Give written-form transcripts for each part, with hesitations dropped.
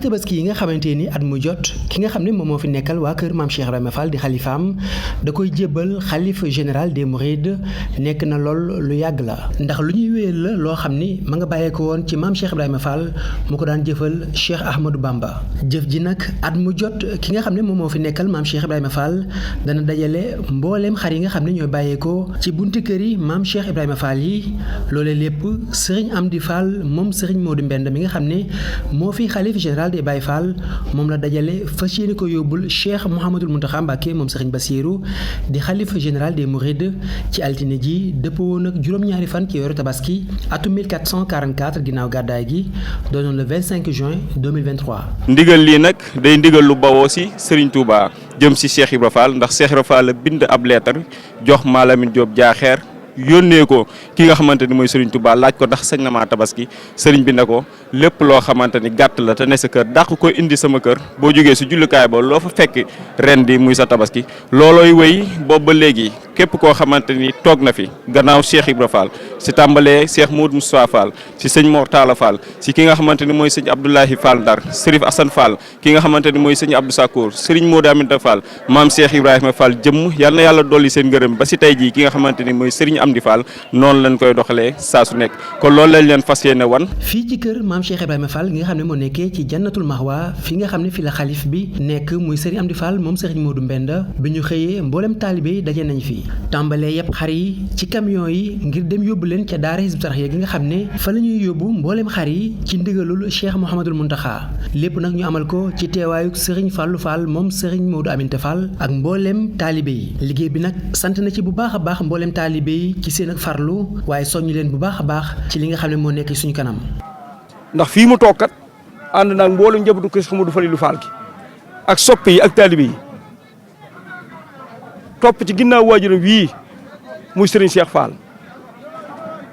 tabaski yi nga xamante ni at mu jot ki nga xam ne moom moo fi nekkal waa kër maam Cheikh Ibrahima Fall di xalifaam da koy jébbal xalif général des Mourides nekk na lool lu yàgg la ndax lu ñuy wéyal la loo xam ni ma nga bàyyeeko woon ci maam Cheikh Ibrahima Fall mu ko daan jëfal Cheikh Ahmadou Bamba jëf ji nag at mu jot ki nga xam ne moom moo fi nekkal maam Cheikh Ibrahima Fall dana dajale mbooleem xar yi nga xam ne ñooy bàyyeekoo ci bunti kër yi maam Cheikh Ibrahima Fall yi loolee lépp Serigne Amdi Fall moom Serigne Modou Mbend mi nga xam ne moo fi xalif général des Baye Fall moom la dajale fas yéene ko yóbbul Cheikh Mouhamadoul Mountakha Mbacké moom Serigne Bassirou di xalif général des Mourides ci altine ji dëppoo woon ak juróom-ñaari fan ci weeru tabaski atum 1444 ginnaaw gàddaay gi doonoon le 25 juin 2023. ndigal lii nag day ndigal lu bawoo si Serigne Touba jëm si Cheikh Ibra Fall ndax Cheikh Ibra Fall la bind ab leetar jox Malamine Diop Diakher yónnee ko ki nga xamante ni mooy Serigne Touba laaj ko ndax sañ na maa tabaski Serigne bi ne ko lépp loo xamante ni gàtt la te ne sa kër dàq ko indi sama kër boo jógee si jullukaay ba loo fa fekk ren di muy sa tabaski loolooy wéy boobu ba léegi képp koo xamante ni toog na fi gannaaw Cheikh Ibra Fall si tàmbalee Cheikh Modou Moustapha Fall si sëñ Mor Talla Fall si ki nga xamante ni mooy sëñ Abdoulahi Fall Ndar Serif Assane Fall ki nga xamante ni mooy sëñ Abdou Sakour Serigne Modou Aminta Fall maam Cheikh Ibrahima Fall jëmm yal na yàlla dolli seen ngërëm ba si tey jii ki nga xamante ni mooy Serigne Amdi Fall noonu lañ koy doxalee saa su nekk kon loolu lañ leen fas yéene wan. fii ci kër maam Cheikh Ibrahima Fall nga xam ne moo nekkee ci jannatul mahwa fi nga xam ne fi la xalif bi nekk muy Serigne Amdi Fall moom Serigne Modou Mbenda bi ñu xëyee mboolem taalibe yi daje nañ fi tàmbalee yëpp xar yi ci camion yi ngir dem yóbbu leen ca daara Hizbut Tarqiyyah gi nga xam ne fa la ñuy yóbbu mboolem xar yi ci ndigalul Cheikh Mouhamadoul Mountakha lépp nag ñu amal ko ci teewaayuk Serigne Fallou Fall moom Serigne Modou Aminta Fall ak mboolem taalibe yi liggéey bi nag sant na ci bu baax a baax mboolem taalibe yi ci seen ak farlu waaye soññu leen bu baax a baax ci li nga xam ne moo nekk suñu kanam. ndax fii mu toog kat ànd naag mboolem njabootu kër Cheikh Modou Falilou Fall gi ak soppe yi ak taalibe yi topp ci ginnaaw waajuram wii muy Serigne Cheikh Fall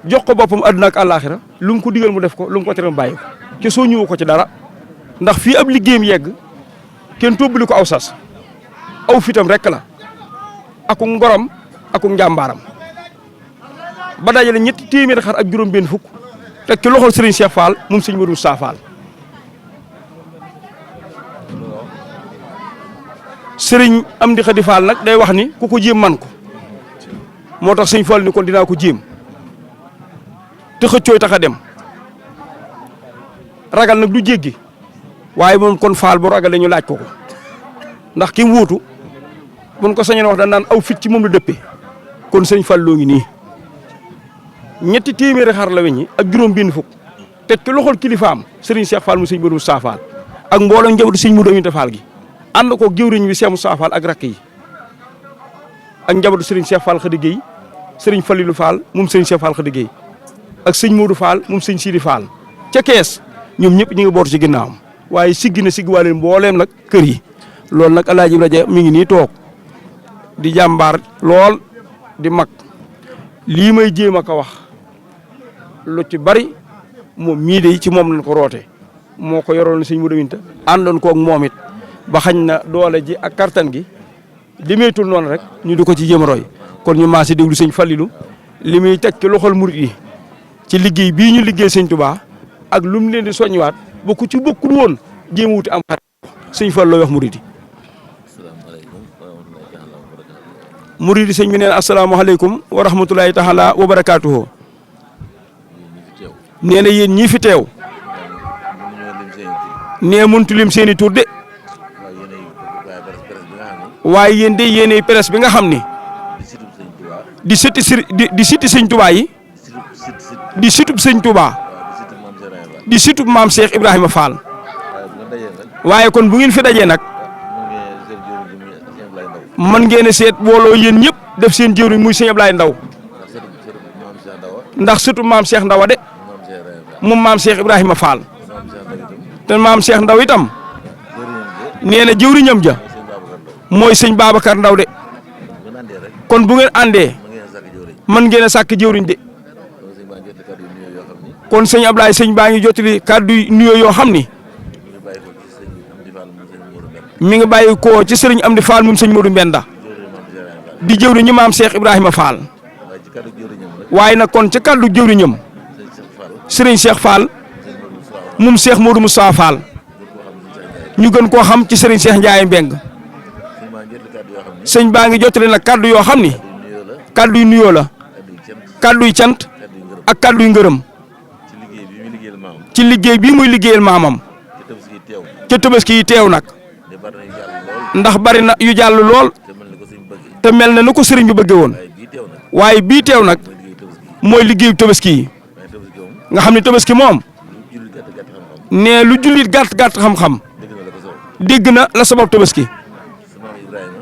jox ko boppam àdduna ak àllaaxira lu mu ko digal mu def ko lu mu ko tere mu bàyyi ko ci soo ñëwoo ko ci dara ndax fii ab liggéeyam yegg kenn tóbbali ko aw sas aw fitam rek la aku ngorom aku njàmbaaram ba dajale ñetti téeméeri xar ak juróom-benn fukk teg ci loxol Serigne Cheikh Fall moom sëñ Modou Moustapha Fall Serigne Amdi Khady Fall nag day wax ni ku ko jéem man ko moo tax sëñ Fall ni kon dinaa ko jéem te xëccooy tax a dem ragal nag du jéggi waaye moom kon Fall bu ragal ñu laaj ko ndax ki mu wuutu buñ ko sañoon wax dañ naan aw fit ci moom la dëppee kon sëñ Fall loo ngi nii ñetti téeméeri xar la weññi ak juróom-benn fukk teg ci loxol kilifaam Serigne Cheikh Fall mu sëñ Modou Moustapha Fall ak mbooloo njabootu sëñ Modou Aminta Fall gi ànd ko jëwriñ bi Cheikh Moustapha Fall ak rakk yi ak njabootu Serigne Cheikh Fall Khady Gueye Serigne Falilou Fall moom Serigne Cheikh Fall Khady Gueye ak sëñ Modou Fall moom sëñ Sidi Fall ca kees ñoom ñëpp ñu ngi bootu ci ginnaawam waaye siggi na siggi waale mbooleem nag kër yi loolu nag El Hadj Ibrahima mi ngi nii toog di jàmbaar lool di mag lii may jéem a ko wax lu ci bari moom mii de ci moom lañ ko roote moo ko yoroon sëñ Modou Aminta àndoon koog moom it ba xañ na doole ji ak kartan gi limeetul noonu rek ñu di ko ci jéem a roy kon ñu maase déglu sëñ Falilou li muy teg ci loxol murit yi ci liggéey bii ñu liggéey sëñ Touba ak lu mu leen di soññiwaat ba ku ci bokkul woon jéem a wuti am xar sëñ Fall looy wax murit yi. murit yi sëñ bi neen asalaamaaleykum wa rahmatulahi taala wa barakaatuhu. nee na yéen ñii fi teew nee mëntu lim seen i tur de waaye yéen de yéenay presse bi nga xam ni di siti sëñ Touba yi di situb sëñ Touba di situb maam Cheikh Ibrahima Fall waaye kon bu ngeen fi dajee nag man ngeen a seet booloo yéen ñëpp def seen jëwriñ muy sëñ Ablaye Ndaw ndax situb maam Cheikh Ndawa de moom maam Cheikh Ibrahima Fall te maam Cheikh Ndaw itam nee na jëwriñam ja mooy sëñ Babacar Ndaw de kon bu ngeen àndee man ngeen a sàkk jëwriñ de kon sëñ Ablaye sëñ baa ngi jottali kàddu nuyoo yoo xam ni mi ngi bàyyi ko ci sëriñ Amdi Fall moom sëñ Modou Mbenda di jëwriñu maam Cheikh Ibrahima Fall waaye nag kon ci kàddu jëwriñam sëriñ Cheikh Fall moom Cheikh Modou Moustapha Fall ñu gën koo xam ci Serigne Cheikh Ndiaye Mbeng sëñ baa ngi jottali nag kaddu yoo xam ni kaddu yu nuyoo la kaddu yu cant ak kaddu yu ngërëm ci liggéey bii muy liggéeyal maamam ca Tabaski yi teew nag ndax bari na yu jàll lool te mel na nu ko sëriñ bi bëggee woon waaye bii teew nag mooy liggéeyu Tabaski yi nga xam ne Tabaski moom nee lu jullit gàtt gàtt xam-xam dégg na la sabab Tabaski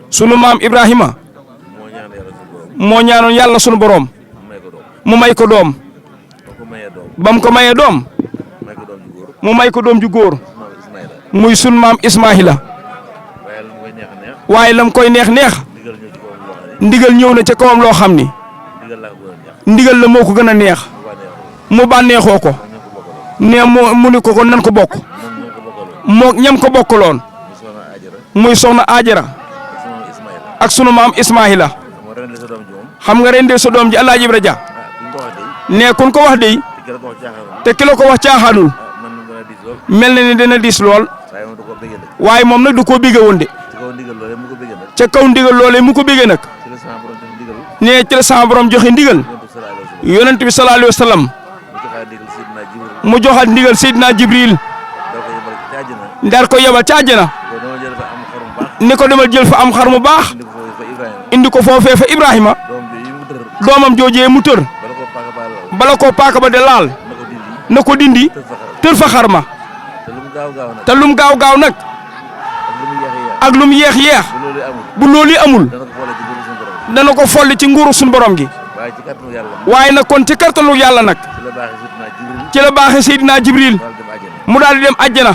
sunu maam Ibrahima moo ñaanoon yàlla sunu boroom mu may ko doom ba mu ko mayee doom mu may ko doom ju góor muy sunu maam Ismaahila waaye lam koy neex ndigal ñëw na ca kawam loo xam ni ndigal la moo ko gën a neex mu bànneexoo ko ne mu ni ko nan ko bokk moo ñam ko bokkaloon muy soxna Ajara ak sunu maam Ismaahila xam nga ren de sa doom ji Alaaji Ibra Ja ne kun ko wax dey te ki la ko wax caaxaanul mel na ni dana diis lool waaye moom nag du ko bégge woon de ca kaw ndigal loolee mu ko bégge nag ne ci la sama borom joxe ndigal yonent bi sallallahu alayhi wa sallam mu joxaat ndigal Seydina Jibril ndar ko yebal ca àjjana ni ko demal jël fa am xar mu baax indi ko foofee fa Ibrahima doomam joojee mu tër bala ko paaka ba de laal na ko dindi tër fa xar ma te lum gaaw nag ak lum yeex bu loolu amul dana ko folli ci nguuru suñu borom gi waaye nag kon ci kartalu yàlla nag ci la baaxe Seydina Jibril mu daal di dem àjjana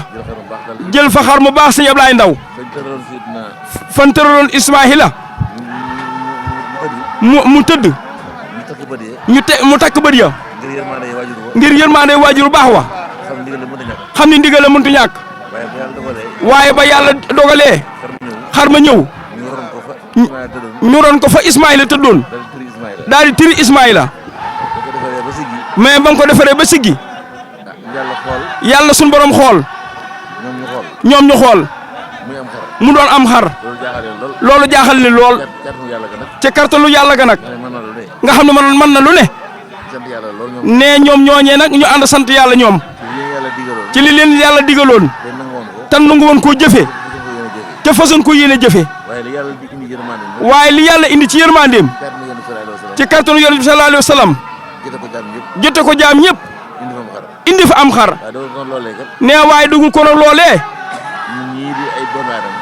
jël fa xar mu baax sëñ Ablaye Ndaw fan tëraloon Ismaahila mu tëdd mu takk bët ya ngir yërmande waajur baax wa xam ni ndigal la mëntu ñàkk waaye ba yàlla dogalee xar ma ñëw ñu ron ko fa Ismaahila tëddoon daal di tiri Ismaahila mais ba nga ko defaree ba siggi yàlla suñu borom xool ñoom ñu xool mu doon am xar loolu jaaxal ni lool ca kartalu yàlla ga nag nga xam ne mën na lu ne ne ñoom ñooñee nag ñu ànd sant yàlla ñoom ci li leen yàlla digaloon te nangu woon koo jëfe te façon ko yéene jëfe waaye li yàlla indi ci yërmandeem ci kartalu yonent bi sallallahu alayhi wa sallam jote ko jaam ñëpp indi fa am xar ne waaye dugul ko nag loolee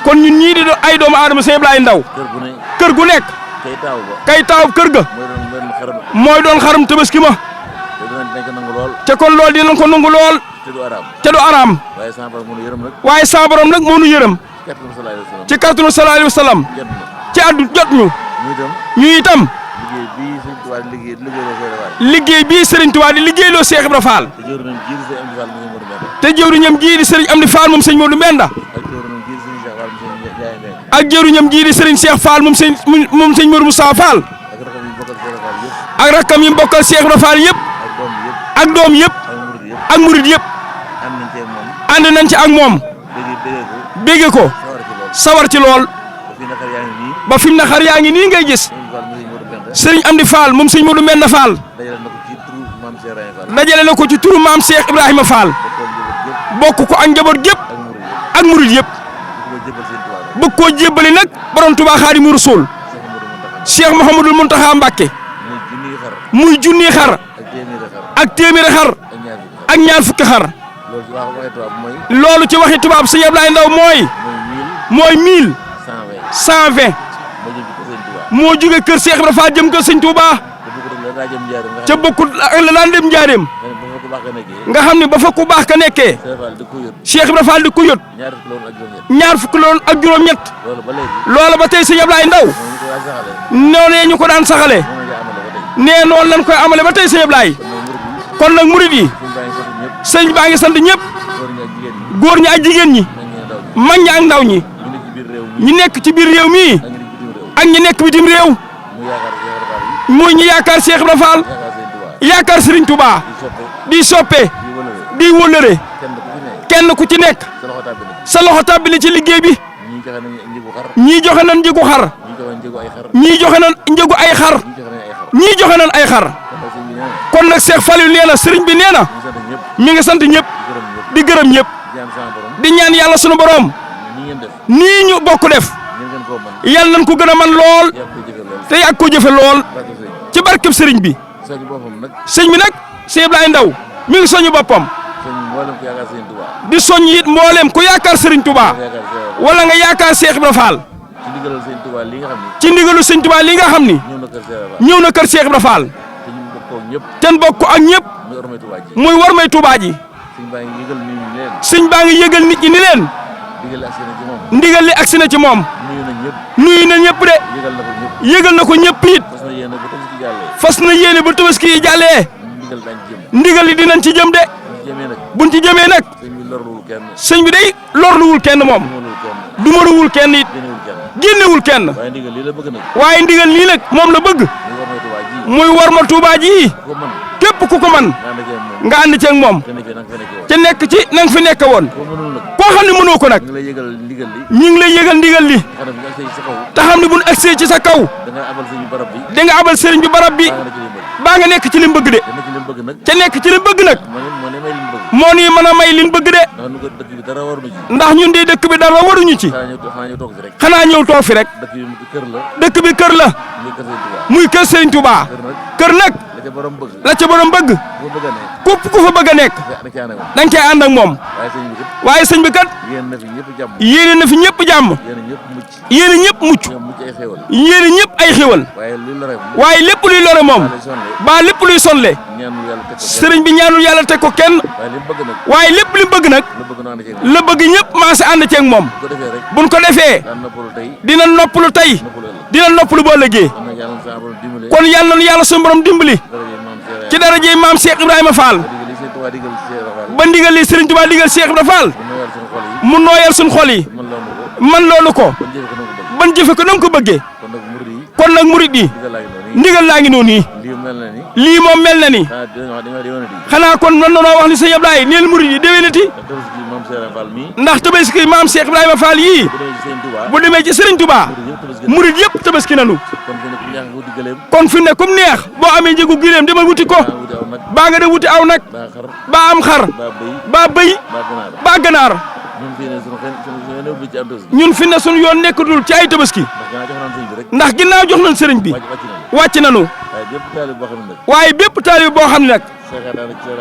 kon ñun ñii di ay doomu aadama Sëñ Ablaye Ndaw kër gu nekk kay taaw kër ga mooy doon xaram Tabaski ma te kon loolu dinañ ko nangu lool te du araam waaye sa borom nag moo nu yërëm ci kàttanu sallallahu alayhi wa sallam ci addu jot ñu itam liggéey bii Serigne Touba di liggéeyloo Cheikh Ibra Fall te jëwriñam jii di Serigne Amdi Fall moom sëñ Modou Mbenda ak jëwriñam jii di Serigne Cheikh Fall moom sëñ Modou Moussa Fall ak rakkam yi mbokkal Cheikh Ibra Fall yëpp ak doom yëpp ak murid yëpp ànd nañ ci ak moom bégge ko sawar ci lool ba fi mu ne xar yaa ngi nii ngay gis Serigne Amdi Fall moom sëñ Modou Mbenda Fall dajale na ko ci turu maam Cheikh Ibrahima Fall bokk ko ak njaboot gépp ak murid yëpp bëgg koo jébbali nag borom Touba Xaadimu Rasuul Cheikh Mouhamadul Mountakha Mbacké muy junni xar ak téeméeri xar ak ñaar fukki xar loolu ci waxi tubaab Sëñ Ablaye Ndaw mooy 1120 moo jóge kër Cheikh Ibra Fall jëm kër Sëñ Touba ca bokkut la daan dem njaareem nga xam ne ba fa ku baax ka nekkee Cheikh Ibra Fall di ko yot ñaar fukki loon ak juróom-ñett loola ba tey Sëñ Ablaye Ndaw noonee ñu ko daan saxale nee noonu lañ koy amale ba tey Sëñ Ablaye kon nag murid yi sëñ baa ngi sant ñëpp góor ñi ak jigéen ñi mag ñi ak ndaw ñi ñi nekk ci biir réew mii ak ñi nekk bitim réew muy ñi yaakaar Cheikh Ibra Fall yaakaar Serigne Touba di soppe di wëllëre kenn ku ci nekk sa loxo tàbbi na ci liggéey bi. ñii joxe nañ njëgu xar. ñii joxe nañ njëgu ay xar. ñii joxe nañ ay xar. kon nag Cheikh Fallou nee na sëriñ bi nee na mi ngi sant ñëpp di gërëm ñëpp di ñaan yàlla sunu borom nii ñu bokk def yàlla nañ ko gën a man lool te yàgg ko jëfe lool ci barkeb sëriñ bi. sëñ bi nag Sëñ Ablaye Ndaw mi ngi soñu boppam di soñ it mboolem ku yaakaar sëriñ Touba wala nga yaakaar Cheikh Ibra Fall ci ndigalu sëñ Touba li nga xam ni ñëw na kër Cheikh Ibra Fall ten bokk ak ñëpp muy war may Touba ji sëñ baa ngi yëgal nit ñi ni leen ndigal li agsi na ci moom nuyu na ñëpp de yëgal na ko ñëpp it fas na yéene bu Tabaski yi jàllee ndigal li dinañ ci jëm de buñ ci jëmee nag sëñ bi day lorluwul kenn moom dumaluwul kenn it génnewul kenn waaye ndigal lii nag moom la bëgg muy war ma Touba ji képp ku ko man nga ànd ceeg moom te nekk ci na nga fi nekk woon koo xam ne mënoo ko nag ñu ngi lay yëgal ndigal li te xam ne bu ñu agsee ci sa kaw da nga abal sëriñ bi barab bi baa nga nekk ci li mu bëgg de te nekk ci li mu bëgg nag moo nii mën a may li mu bëgg de ndax ñun de dëkk bi dara waruñu ci xanaa ñëw toog fi rek dëkk bi kër la muy kër Sëriñ Touba kër nag la ca borom bëgg képp ku fa bëgg a nekk da nga koy ànd ak moom waaye sëñ bi kat yéene na fi ñëpp jàmm yéene ñëpp mucc yéene ñëpp ay xéwal waaye lépp luy lore moom ba lépp luy sonle sëriñ bi ñaanul yàlla teg ko kenn waaye lépp li bëgg nag la bëgg ñëpp maase ànd ceeg moom buñ ko defee dina noppalu tey dina noppalu boo ëllëgee kon yàlla na yàlla suñu borom dimbali ci daraje maam Cheikh Ibrahima Fall ba ndigal li Serigne Touba digal Cheikh Ibrahima Fall mu nooyal suñu xol yi man loolu ko ban jëfe ko danga ko bëggee kon nag murid yi ndigal laa ngi noonu nii lii moom mel na ni xanaa kon man noo wax ni sëñ Ablaye neel murid yi déwénati ndax tabaski maam Cheikh Ibrahima Fall yii bu demee ci Serigne Touba murid yëpp tabaski nanu kon fi ne comme neex boo amee njëgu gileem demal wuti ko baa nga dem wuti aw nag baa am xar baa bëy baa ganaar ñun fi ne suñu yoon nekkatul ci ay tabaski ndax ginnaaw jox nañ sëriñ bi wàcc nañu waaye bépp taalib boo xam ne nag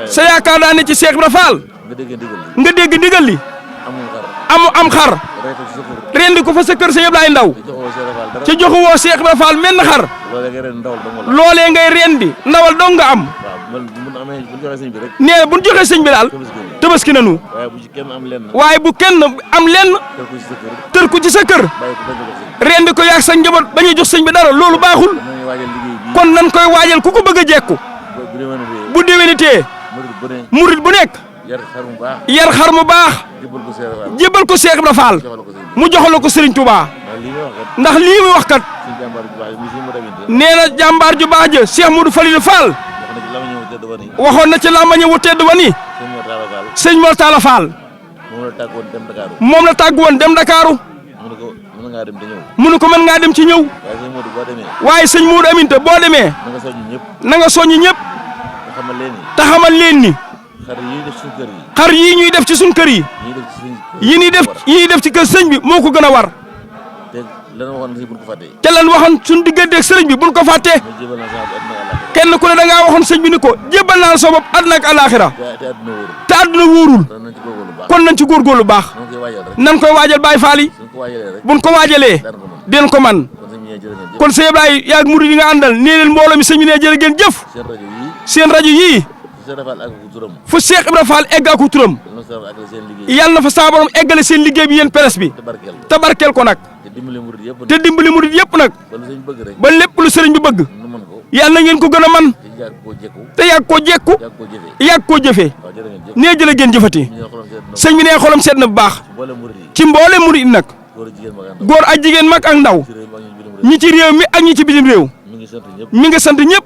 sa yaakaar daa ne ci Cheikh Ibra Fall nga dégg ndigal li am xar rendi ko fa sa kër sa Ablaye Ndaw ca joxu woo Cheikh Ibra Fall menn xar loolee ngay rendi ndawal dong nga am nee bu ñu joxee sëñ bi daal tabaski nanu waaye bu kenn am lenn tër ko ci sa kër rendi ko yaag sa njaboot bañ a jox sëñ bi dara loolu baaxul kon nan koy waajal ku ko bëgg a jekku bu déwénitee murit bu nekk yar xar mu baax jébbal ko Cheikh Ibra Fall mu joxal ko Serigne Touba ndax lii muy wax kat nee na jàmbaar ju baax ja Cheikh Modou Falilou Fall waxoon na ci làmbañe wu tedd wa ni sëñ Mor Talla Fall moom la tàggu woon dem Dakaru mu ne ko mën ngaa dem ci ñëw waaye sëñ Modou Aminta boo demee na nga soññi ñëpp te xamal leen ni xar yii ñuy def ci suñ kër yi yi ñuy def ci kër sëñ bi moo ko gën a war te lan waxoon suñ digganteeg sëriñ bi buñ ko fàttee kenn ku ne da ngaa waxoon sëñ bi ni ko jébbal naa la sa bopp àdduna ak alaaxira te àdduna wóorul kon nañ ci góorgóorlu baax nan koy waajal Baay Faal yi buñ ko waajalee den ko man kon sëñ Ablaye yaag murid yi nga àndal nee leen mbooloo mi sëñ bi ne jërë ngeen jëf seen rajo yii fu Cheikh Ibra Fall egg ak turam yàlla na fa saa borom eggale seen liggéey bi yéen presse bi te barkeel ko nag te dimbali murid yëpp nag ba lépp lu sëriñ bi bëgg yàlla na ngeen ko gën a man te yàgg koo jekku yàgg koo jëfee nee jële ngeen jëfati sëñ bi nee xolam seet na bu baax ci mboole murid nag góor ak jigéen mag ak ndaw ñi ci réew mi ak ñi ci bitim réew mi ngi sant ñëpp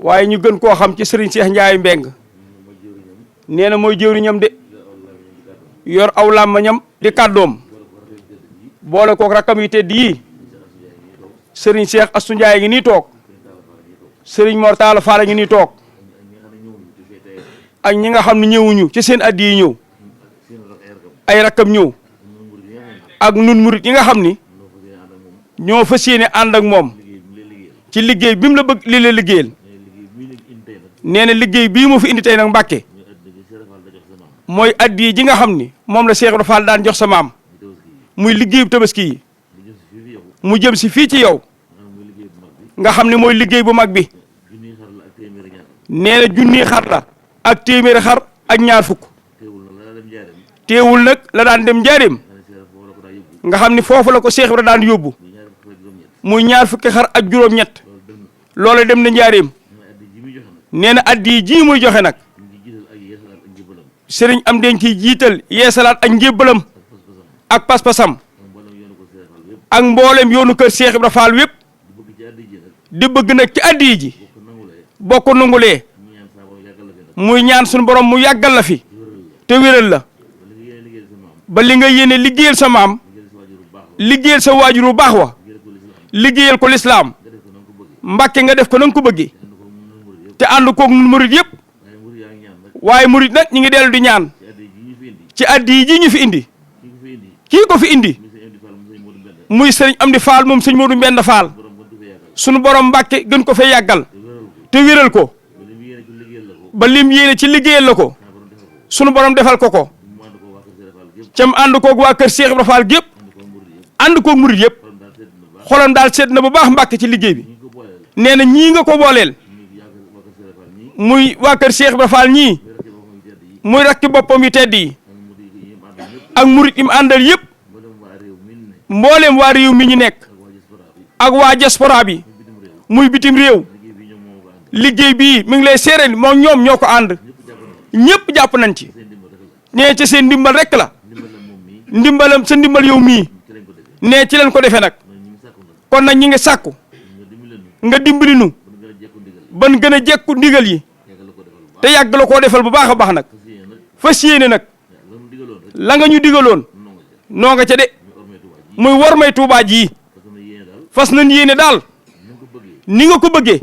waaye ñu gën koo xam ci sëriñ Cheikh Ndiaye Mbeng nee na mooy jëwriñam de yor aw làmmañam di kàddoom boole kook rakkam yi tedd yii sëriñ Cheikh Astou Ndiaye ngi nii toog sëriñ Mor Talla Fall ngi nii toog ak ñi nga xam ne ñëwuñu ci seen addi yi ñëw ay rakkam ñëw ak nun murit yi nga xam ni ñoo fas yéene ànd ak moom ci liggéey bi mu la bëgg li la liggéeyal nee na liggéey bii mu fi indi tey nag Mbàkke mooy addi ji nga xam ni moom la Cheikh Ibra Fall daan jox sa maam muy liggéeyu tabaski yi mu jëm si fii ci yow nga xam ne mooy liggéey bu mag bi nee na junni xar la ak téeméeri xar ak ñaar fukk teewul nag la daan dem njaareem nga xam ni foofu la ko Cheikh Ibra daan yóbbu muy ñaar fukki xar ak juróom-ñett loolu dem na njaareem nee na addi ji muy joxe nag sëriñ am den ciy jiital yeesalaat ak njébbalam ak pas-pasam ak mboolem yoonu kër Cheikh Ibra Fall wépp di bëgg nag ci addi ji bokk nangulee muy ñaan suñu borom mu yàggal la fi te wéral la ba li nga yéene liggéeyal sa maam liggéeyal sa waajur bu baax wa liggéeyal ko lislaam Mbàkke nga def ko na nga ko bëggee te ànd koog nun murit yëpp waaye murit nag ñi ngi dellu di ñaan ci addi ji ñu fi indi kii ko fi indi muy sëriñ Amdi Fall moom sëñ Modou Mbenda Fall sunu borom Mbàkke gën ko fee yàggal te wéral ko ba lim yéene ci liggéeyal la ko sunu borom defal ko ko cam ànd koog waa kër Cheikh Ibra Fall gépp ànd koog murit yëpp xolam daal seet na bu baax Mbàkke ci liggéey bi nee na ñii nga ko booleel muy waa kër Cheikh Ibra Fall ñii muy rakki boppam yu tedd yi ak murit yi mu àndal yëpp mboolem waa réew mi ñu nekk ak waa diaspora bi muy bitim réew liggéey bii mi ngi lay seereel moom ñoom ñoo ko ànd ñëpp jàpp nañ ci nee ci seen ndimbal rek la ndimbalam sa ndimbal yow mii nee ci leen ko defee nag kon nag ñi ngi sàkku nga dimbali nu ban gën a jekku ndigal yi te yàgg la koo defal bu baax a baax nag fas yéene nag la nga ñu digaloon noo nga ca de muy war may Tuubaa ji fas nañ yéene daal ni nga ko bëggee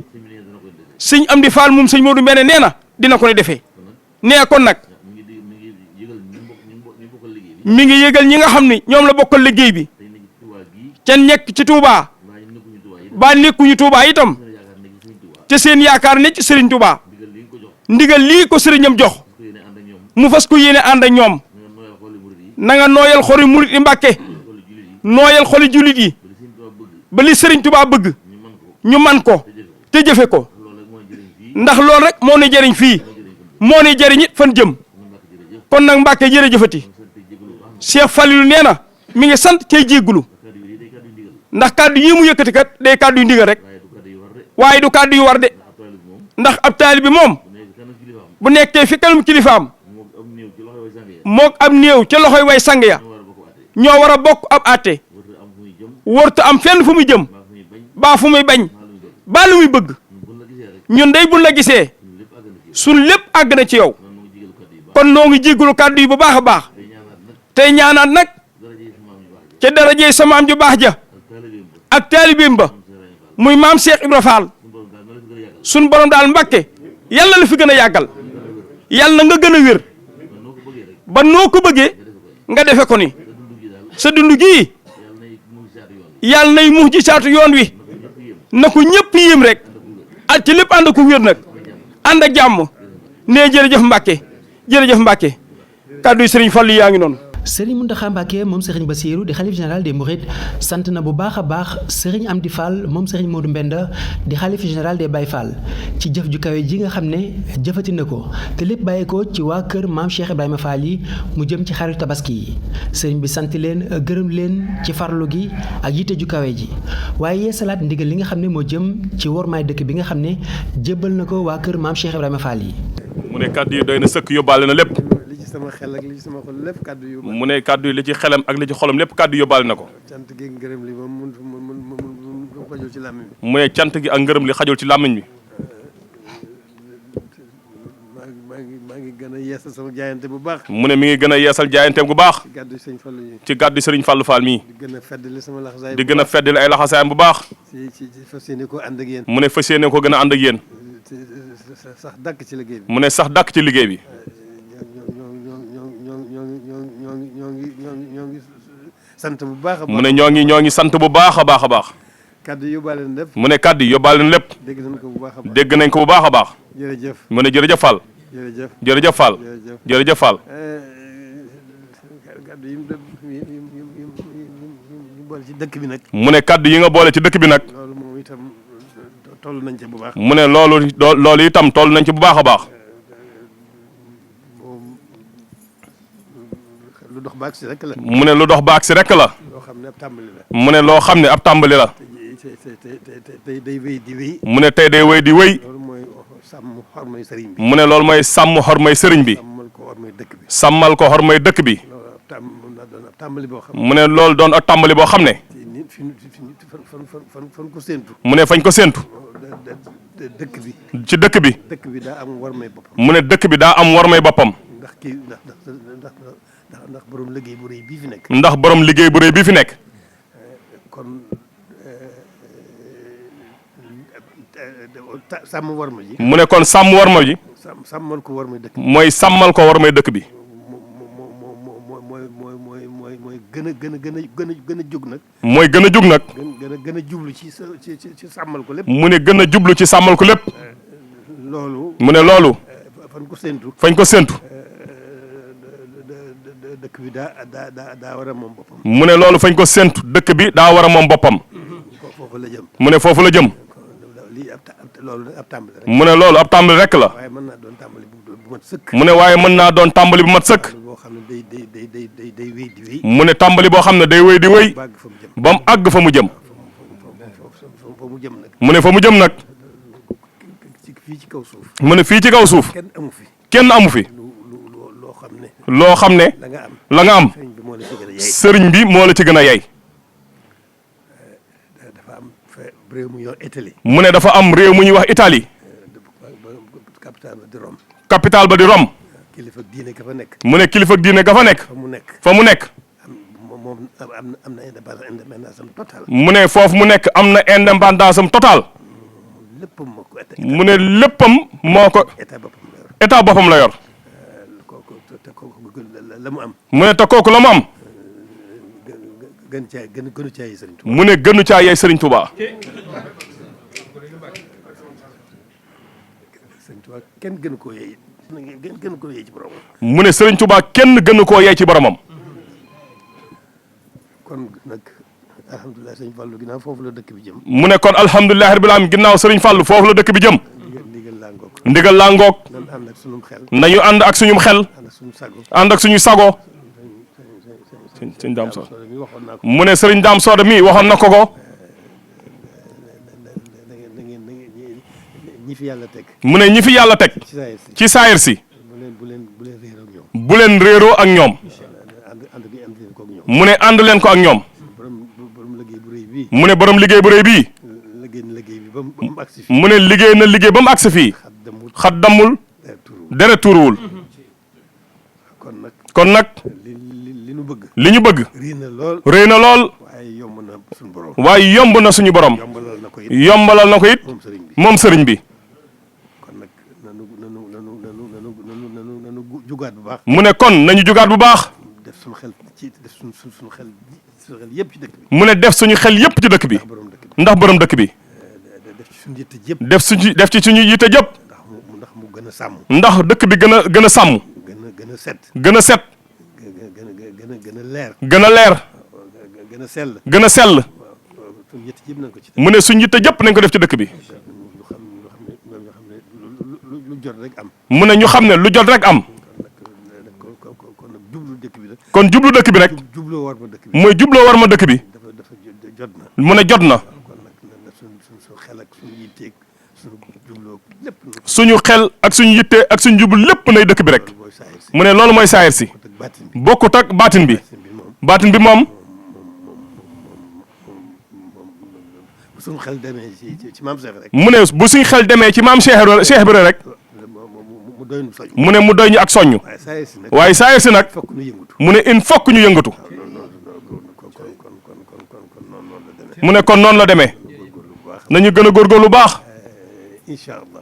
sëñ Amdi Fall moom sëñ Modou Mbene nee na dina ko ne defee nee kon nag mi ngi yëgal ñi nga xam ni ñoom la bokkal liggéey bi ca nekk ci Touba ba nekkuñu Touba itam ca seen yaakaar ne ci Serigne Touba ndigal lii ko sëriñam jox mu fas ko yéene ànd ak ñoom na nga nooyal xoli murit yi Mbàkke nooyal xoli jullit yi ba li Serigne Touba bëgg ñu man ko te jëfe ko ndax loolu rek moo ne jëriñ fii moo ne jëriñ it fan jëm kon nag Mbàkke jërëjëfati Cheikh Falilou nee na mi ngi sant cay jéggulu ndax kàddu yi mu yëkkati kat day kàddu yu ndigal rek waaye du kàddu yu war de ndax ab taalibe bi moom bu nekkee fi kanam kilifaam moog ab néew ca loxoy way sang ya ñoo war a bokk ab àtte wërtu am fenn fu muy jëm baa fu muy bañ baa lu muy bëgg ñun day buñ la gisee suñ lépp àgg na ci yow kon noo ngi jéggalu kàddu yi bu baax a baax tey ñaanaat nag ca darajey sa maam ju baax ja ak taalibeem ba muy maam Cheikh Ibra Fall suñ borom daal Mbàkke yàlla la fi gën a yàggal yàlla nga gën a wér ba noo ko bëggee nga defe ko ni sa dund gii yàlla nay muux ji saatu yoon wi na ko ñëpp yéem rek ak ci lépp ànd ko wér nag ànd ak jàmm nee jërëjëf Mbàkke jërëjëf Mbàkke kàddu yi Sëriñ Fallu yaa ngi noonu. Serigne Mountakha Mbacké moom Serigne Bassirou di xalif général des Mourides sant na bu baax a baax Serigne Amdi Fall moom Serigne Modou Mbenda di xalif général des Baye Fall ci jëf ju kawe ji nga xam ne jëfati na ko te lépp bàyyi ko ci waa kër maam Cheikh Ibrahima Fall yi mu jëm ci xaru tabaski yi Serigne bi sant leen gërëm leen ci farlu gi ak yitte ju kawe ji waaye yeesalaat ndigal li nga xam ne moo jëm ci wormaay dëkk bi nga xam ne jébbal na ko waa kër maam Cheikh Ibrahima Fall yi. mu ne kàddu yi doy na sëkk yóbbaale na lépp. sama xel ak li ci sama xol lépp kàddu yu. mu ne kàddu yi li ci xelam ak li ci xolam lépp kàddu yóbbaale na ko. cant gi ngërëm li moom mun xajul ci làmmiñ bi. mu ne cant gi ak ngërëm li xajul ci làmmiñ bi. ngi gën a yeesal sama jaayante bu baax. mu ne mi ngi gën a yeesal jaayanteem bu baax. ci gàddu sëñ Fallou yi. ci gàddu Serigne Fallou Fall mii. di gën a feddali sama laxasaay. di gën a feddali ay laxasaayam bu baax. ci fas yéene ko ànd ak yéen. mu ne fas yéene ko gën a ànd ak yéen. sax dàkk ci liggéey bi. mu ne sax dàkk ci liggéey bi. ñoo ngi sant bu baax a baax. mu ne ñoo ngi sant bu baax a baax a baax. kaddu yóbbaale na lépp. mu ne kaddu yóbbaale na lépp. dégg nañ ko bu baax a baax. dégg nañ ko bu baax a baax. jërëjëf. mu ne jërëjëf Fall. jërëjëf. jërëjëf Fall. jërëjëf Fall. kaddu yi mu boole ci dëkk bi nag. mu ne kaddu yi nga boole ci dëkk bi nag. loolu moom itam toll nañ ci bu baax. mu ne loolu itam toll nañ ci bu baax a baax. lu dox ba agsi rek la. mu ne lu dox ba agsi rek la. loo xam ne ab tàmbali la. mu ne loo xam ne ab tàmbali la. tey day wéy di wéy. mu ne tey day wéy di wéy. loolu mooy sàmm xormay sëriñ bi. mu ne loolu mooy sàmm xormay sëriñ bi. sàmmal ko xormay dëkk bi. sàmmal ko xormay dëkk bi. loolu ab tàmbali boo xam mu ne loolu doon ab tàmbali boo xam ne. fan ko séentu. mu ne fañ ko séentu. dëkk bi. ci dëkk bi. dëkk bi daa am warmay boppam. mu ne dëkk bi daa am warmay boppam. ndax kii ndax borom liggéey bu rëy bii fi nekk. ndax borom liggéey bu rëy bii fi nekk. kon sàmm warma ji. mu ne kon sàmm warma ji. sàmmal ko warmay dëkk bi. mooy sàmmal ko warmay dëkk bi. mooy gën a jóg nag. mooy gën a jóg nag. gën a jublu ci sàmmal ko lépp. mu ne gën a jublu ci sàmmal ko lépp. loolu. mu ne loolu. fan ko séentu. fañ ko séentu. dëkk bi daa war a moom boppam. mu ne loolu fañ ko séentu dëkk bi daa war a moom boppam. foofu la jëm. mu ne foofu la jëm. lii loolu ab tàmbali rek. mu ne loolu ab tàmbali rek la. waaye mën naa doon tàmbali bu mat sëkk. mu ne waaye mën naa doon tàmbali bu mat sëkk. boo xam ne day wéy di wéy. mu ne tàmbali boo xam ne day wéy di wéy. ba mu àgg fa mu jëm. fa mu jëm nag. mu ne fa mu jëm nag. fii ci kaw suuf. mu ne fii ci kaw suuf. kenn amu fi. kenn amu fi. loo xam ne. loo xam ne. la nga am. sëriñ bi moo la ci gën a yey. dafa am réew mu ñuy wax Italie. mu ne dafa am réew mu ñuy wax Italie. capital ba di Rome. capital ba di Rome. kilifa diine ga fa nekk. mu ne kilifa diine ga fa nekk. fa mu nekk. moom am na indépendance am total. mu ne foofu mu nekk am na indépendance am total. léppam moo ko mu ne léppam moo ko. état boppam la yor. la mu am. mu ne te kooku la mu am. gënu caa yey Sëriñ Tuubaa. mu ne gënu caa yey Sëriñ Tuubaa. Sëriñ Tuubaa kenn gënu koo yey. gënu koo yey ci boromam. mu ne Sëriñ Tuubaa kenn gënu koo yey ci boromam. kon nag alhamdulilah Sëriñ Fallu ginnaaw foofu la dëkk bi jëm. mu ne kon alhamdulilah rabbil alamin ginnaaw Sëriñ Fallu foofu la dëkk bi jëm. ndigal laa ngoog. nañu ànd ak suñu xel. nañu ànd ak suñu xel. ànd ak suñu sago. sëñ Daam Sooda mu ne Sëriñ Daam Sooda mi waxoon na ko ko. ñi fi yàlla teg. mu ne ñi fi yàlla teg. ci saayir si. bu leen réeroo ak ñoom. mu ne ànd leen ko ak ñoom. mu ne borom liggéey bu rëy bii. mu ne liggéey na liggéey ba mu agsi fii. xat dammul. deret tuuruwul. kon nag. li ñu bëgg. rëy na lool. waaye yomb na suñu borom. yombalal na ko it. moom sëriñ bi. mu ne kon nañu jugaat bu baax. mu ne def suñu xel yépp ci dëkk bi. ndax borom dëkk bi. def ci suñu yitte jëpp. ndax dëkk bi gën a sàmm. gën a set. gën a leer. gën a sell. mu ne suñu yitte jëpp nañ ko def ci dëkk bi. mu ne ñu xam ne lu jot rek am. kon jublu dëkk bi rek. mooy jubloo war ma dëkk bi. mu ne jot na. suñu xel ak suñu yitte ak suñu jublu lépp nay dëkk bi rek. mu ne loolu mooy saayir si. bokkut ak baatin bi. baatin bi moom. suñu xel demee ci maam Cheikh rek. mu ne bu suñu xel demee ci maam Cheikh Ibra rek. mu ne mu doy ñu ak soññ waaye saa si nag mu ne il faut que ñu yëngatu mu ne kon noonu la demee nañu gën a góorgóorlu lu baax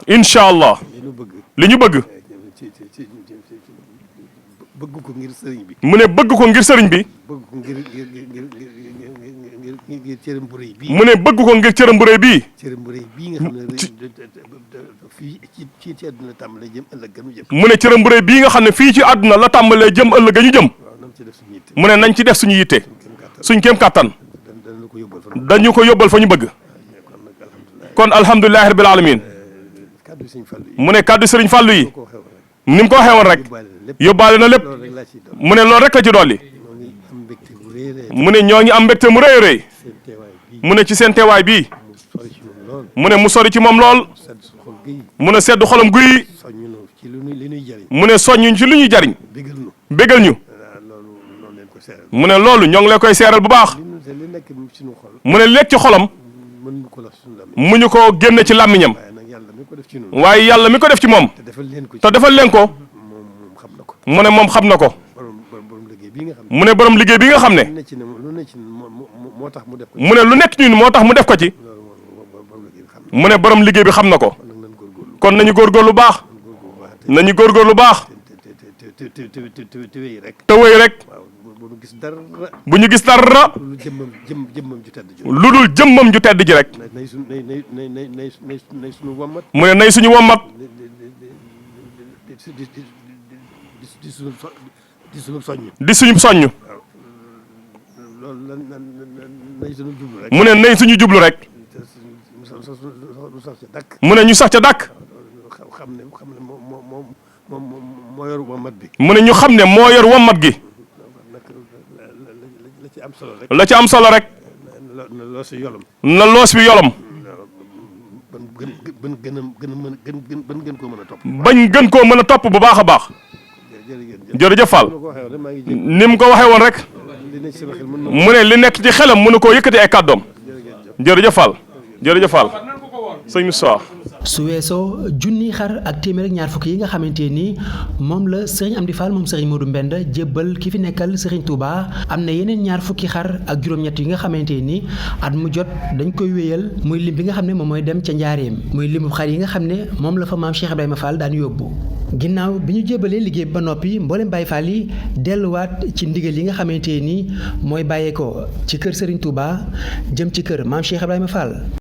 incha allah li ñu bëgg bëgg ko ngir sëriñ bi. mu ne bëgg ko ngir sëriñ bi. bëgg ko ngir cëram bu rëy bii. mu ne bëgg ko ngir cëram bu rëy bii. cëram bu rëy bii nga xam ne fii ci àdduna la tàmbalee jëm ëllëg ga ñu jëm. mu ne cëram bu rëy bii nga xam ne fii ci àdduna la tàmbalee jëm ëllëg ga ñu jëm. mu ne nañ ci def suñu yitte. suñ kéem kàttan. dañu ko yóbbal fa ñu bëgg. kon alhamdulilahi rabbil alamin. mu ne kàddu sëriñ Fallou yi. ni mu ko waxee woon rek. yóbbaale na lépp. mu ne loolu rek la ci dolli. mu ne ñoo ngi am mbégte mu rëy a rëy. mu ne ci seen teewaay bii. mu ne mu sori ci moom lool. mu ne seddu xolam guy. mu ne soññuñ ci lu ñuy jariñ. bégal ñu. mu ne loolu ñoo ngi lay koy seeral bu baax. mu ne lekk ci xolam. mu ñu ko génne ci làmmiñam. waaye yàlla mi ko def ci moom. te defal leen ko. mu ne moom xam na ko. mu ne borom liggéey bi nga xam ne. mu ne lu nekk ñun moo tax mu def ko ci. mu ne borom liggéey bi xam na ko. kon nañu góorgóorlu baax. nañu góorgóorlu baax. te wéy rek. bu ñu gis dara. lu dul jëmmam ju tedd ji rek. mu ne nay suñu wommat. di suñu soññ. mu ne nay suñu jublu rek. mu ne ñu sax ca dàkk. mu ne ñu xam ne moo yor wommat gi. la ci am solo rek. na loos bi yolom. bañ gën koo mën a topp bu baax a baax. jërëjëf Fall ni mu ko waxee woon rek. mu ne li nekk ci xelam mënu koo yëkkati ay kàddoom. jërëjëf Fall jërëjëf Fall sëñ Moussa. su weesoo junni xar ak téeméer ak ñaar fukk yi nga xamante ni moom la sëriñ Amdi Fall moom sëriñ Modou Mbenda jébbal ki fi nekkal sëriñ Touba am na yeneen ñaar fukki xar ak juróom-ñett yi nga xamante ni at mu jot dañ koy wéyal muy lim bi nga xam ne moom mooy dem ca njaareem muy limu xar yi nga xam ne moom la fa maam Cheikh Ibrahima Fall daan yóbbu. ginnaaw bi ñu jébbalee liggéey ba noppi mboolem Baye Fall yi delluwaat ci ndigal yi nga xamante ni mooy bàyyeekoo ci kër sëriñ Touba jëm ci kër maam Cheikh Ibrahima Fall